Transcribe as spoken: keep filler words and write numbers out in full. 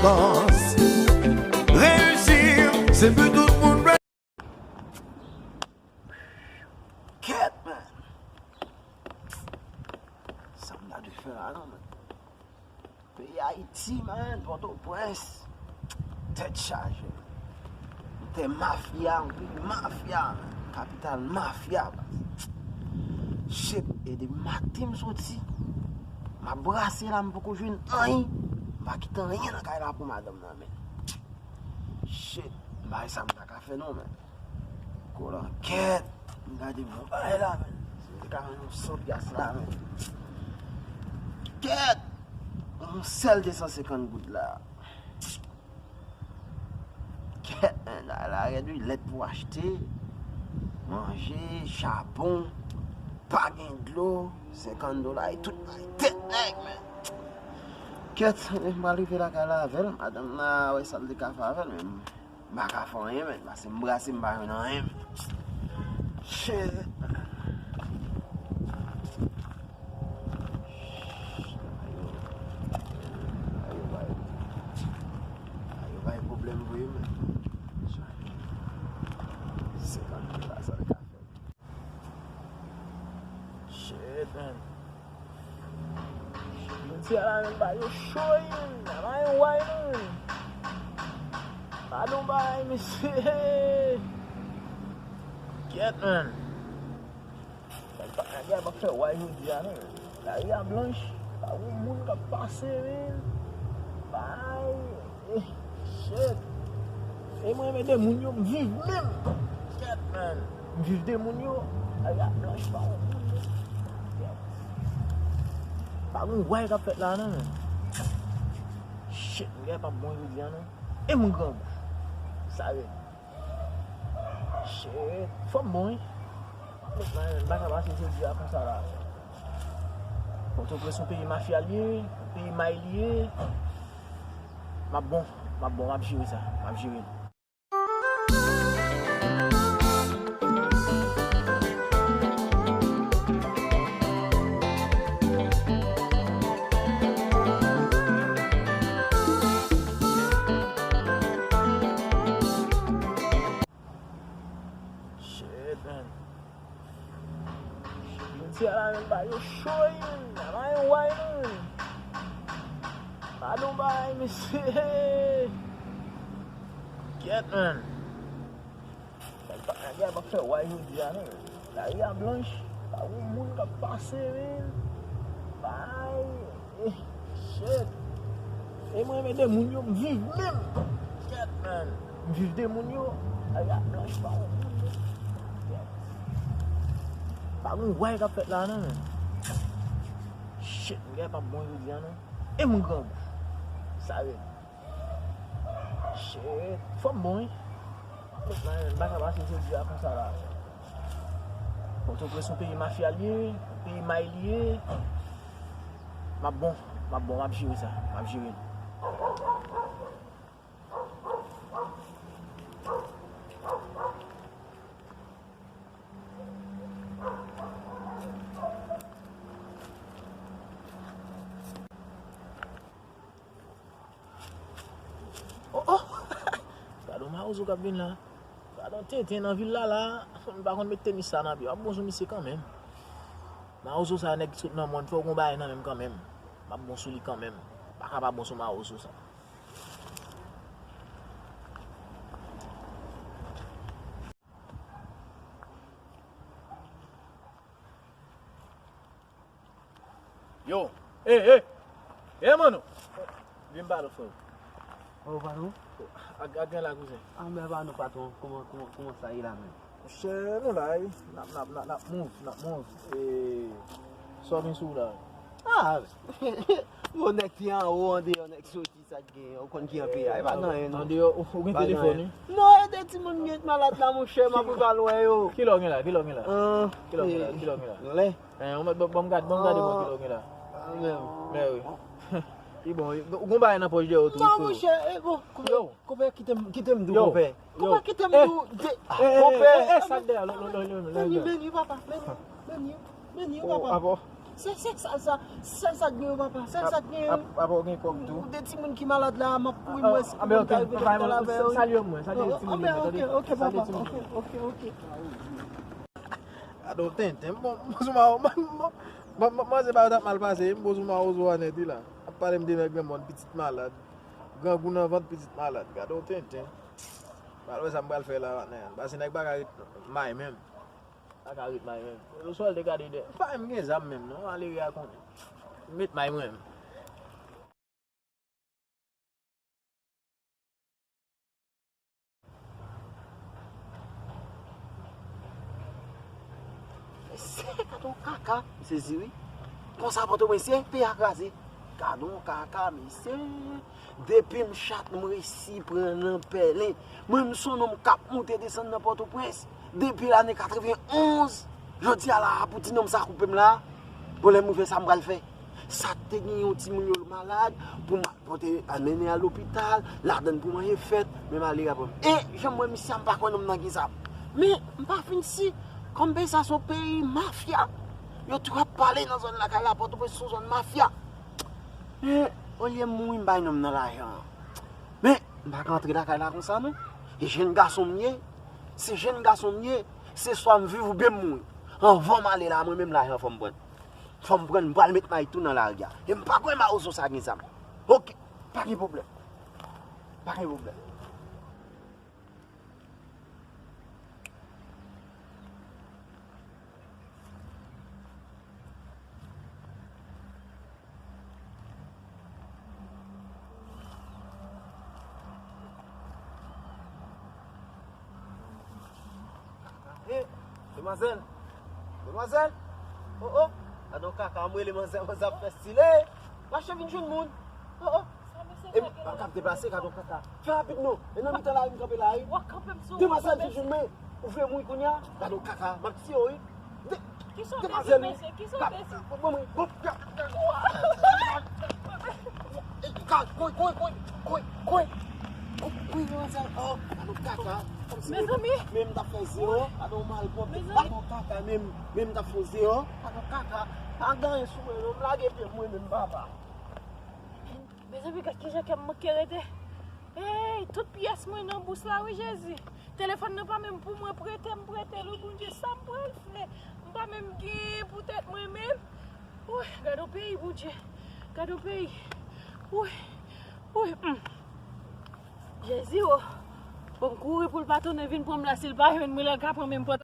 Dans. Reyisi, se pou tout moun. Kèt, man. Sa m ta dwe fè la, non, man. Peyi Ayiti, man, Pòtoprens. Tèt chaje. Tè mafya, yon peyi mafya, man. Kapital mafya, baz. Shit, e depi maten m soti, m ap brase la, m poko jwenn anyen. M pa kite anyen nan kay la pou madanm nan, men. Shit, m pa wè sa m ta ka fè non, men. Kolan kèt, m gade bon bagay la, men. Si m te ka jwenn yon san pyas la, men. Kèt! Yon sèl de san senkant goud la. Kèt, men, la, la rèd wi, lèt pou achte, manje, chabon, pa gen dlo, senkant dola, e tout bay tèt nèg, men. Kèt, m pral rive lakay la avè l, madanm nan wè sa l te ka fè avè l, men m pa ka fè anyen, men, paske m brase, m pa jwenn anyen, men. Shit. Ayo, ayo, bay. Ayo, bay pwoblèm vre, men. Senkant dola, sa l ka fè. Shit, man. Jodi a la, men, bagay yo cho, wi, men. Bagay yo way, men. Pa nou bay, mesye. Kèt, man. Nèg pa, nèg pa fè way jodi a, non. Lari a blanch, pa gon moun k ap pase, men. Bay, eh, shit. E mwen renmen de moun yo, m viv menm. Kèt, man. M viv de moun yo. Lari a blanch, pa gon moun, men. Kèt. Pa gon way k ap fèt la, non, men. Shit, m gen pa bon jodi a, non. E moun grangou. Sa rèd. Shit, fò m bon, wi. Met la, m pa ka pase jodi a konsa la. Pòtoprens yon peyi mafya l ye, yon peyi may li ye. M ap bon, m ap bon, m ap jere sa, m ap jere l. Shit, man. Jodi a la, men, bagay yo cho, wi, men. Bagay yo way, men. Pa nou bay, mesye. Kèt, man. Nèg pa, nèg pa fè way jodi a, non. Lari a blanch, pa gon moun k ap pase, men. Bay. Eh, shit. E mwen renmen de moun yo, m viv menm. Kèt, man. M viv de moun yo. Lari a blanch, pa gon moun, men. Kèt. Pa gon way k ap fèt la, non, men. Shit, m gen pa bon jodi a, non. E moun grangou. Sa rèd. Shit, fò m bon, wi. Met la, men, m pa ka pase jodi a konsa la. Pòtoprens yon peyi mafya l ye, yon peyi may li ye. M ap bon, m ap bon, m ap jere sa, m ap jere l. Oh, oh! Gade yon mawozo k ap vin la. Gade yon tenten nan vil la, la. M pa konn met tenis sa nan pye. M ap bon sou misye kanmenm. Mawozo sa, nèg ki sot nan mòn, fò w gon bagay nan men m kanmenm. M ap bon sou li kanmenm. M pa ka pa bon sou mawozo sa. Yo, eh, eh, eh, mano. Vin pale, frè. Oh, patwon? Ak, ak gen la, kouzen. Ah, men patwon, patwon, kòman, kòman, kòman sa ye la menm? Monchè, nou la, wi. N ap, n ap, n ap, n ap move, n ap move. E, sa w gen sou w la? Ah, bon, nèg ki anwo, andeyò, nèg soti. Sa k gen, ou konn ki anpe a, e pa gen anyen, non. Tande, ou, ou gen telefòn, wi? Non, e de timoun m gen malad la, monchè, m ap rive al wè yo. Kilè w gen la, kilè w gen la? Kilè w gen la, kilè w gen la? Lè. Eh, ou mèt ban, ban m gade, ban m gade bon kilè w gen la. Ah, men. Men wi. Li bon, ou gon bagay nan pòch dèyè w tou, wi, frè. Non, monchè, e bon, konpè, kite m, kite m di w, konpè. Konpè, kite m di w, konpè. Eh, sa k dèyè, lò, lò, lò, lò, lò. Meni, meni, papa, meni, meni, meni, papa. Se, se sèl sa, sèl sa k gen yo, papa, sèl sa k gen yo. Apa w gen kòb tou? De timoun ki malad la, m ap kouri, m wè si kòman m ka rive lopital avè yo. Salye mwen, salye timoun yo, tande? Ok, ok, papa, ok, ok, ok. Gade yon tenten, m bon, m bon sou mawozo, m bon, m bon, m bon, manzè pa yo t ap mal pase, m bon sou mawozo a nèt wi la. Ap pale m de nèg granmoun, pitit malad. Grangou nan vant, pitit malad. Gade yon tenten. Pral wè sa m pral fè la, patnè. Pase nèg pa ka ret may menm. Pa ka ret may menm. Oswald te gade de. M pa menm gen zam menm, non. Ale a konnen. Met may mwen menm. Mesye, gade yon kaka, m sezi wi. Konsa Pòtoprens ye, peyi a kraze. Gade yon kaka, mesye. Depi m chat, m resi pran nan pèlen. Mwen, m se yon nonm k ap moute desann nan Pòtoprens. Depi lane katrevenn onz, jodi a la, pou ti nonm sa koupe m la, pwoblèm mwen fè sa m pral fè. Sa k te gen yon timoun yo malad, pou m al pote, al mennen al lopital, ladann pou manje fèt, men malere a pran m. E, jan m wè misye a, m pa kwè nonm nan gen zam. Men, m pa fin si, kòm peyi sa se yon peyi mafya. Yo tou ap pale nan zòn lakay la, Pòtoprens se yon zòn mafya. Men, olye m mouri, m bay nonm nan lajan an. Men, m pa ka antre lakay la konsa non. E jenn gason m ye. Se jenn gason m ye. Se swa m viv oubyen m mouri. Anvan m ale la, mwen menm lajan fò m pran. Fò m pran, m pral met may tou nan lari a. E m pa kwè mawozo sa gen zam. Ok, pa gen pwoblèm. Pa gen pwoblèm. Hey, demwazèl! Demwazèl! Oh, oh! Gade yon kaka, m rele manzè, manzè ap fè style. Mache vin jwenn moun. Oh, oh. E m pa kab deplase, gade yon kaka. Fè rapid non. E nan mitan lari m kanpe la wi. W ap kanpe m sou wout. Demwazèl, vin jwenn mwen. Ou vle mouri kounye a? Gade yon kaka, m ap tiye w wi. Demwazèl wi. Kisa w bezwen, mesye? Kisa w bezwen? Bon, bon, bon. Kouri, kouri, kouri, kouri, kouri, kouri, kouri, kouri, demwazèl. Oh, gade yon kaka. Mezanmi. Menm t ap fè zewo, gade yon malpwòpte. Gade yon kaka, menm, menm t ap fè zewo. Gade yon kaka. Pa gen anyen sou mwen non, m lage pye m mwen menm, papa. Mezanmi, gad kijan kè m manke rete. Hey, tout pyès mwen nan bous la wi, Jezi. Telefòn nan pa menm pou mwen, prete m prete l wi, Bondye, sa m pral fè? M pa menm gen pou tèt mwen menm. Woy, gad yon peyi, Bondye. Gad yon peyi. Woy, woy, hmm. Jezi, oh. Bon, m kouri pou l pa tounen vin pran m la, si l pa jwenn mwen la, l ka pran menm pòt.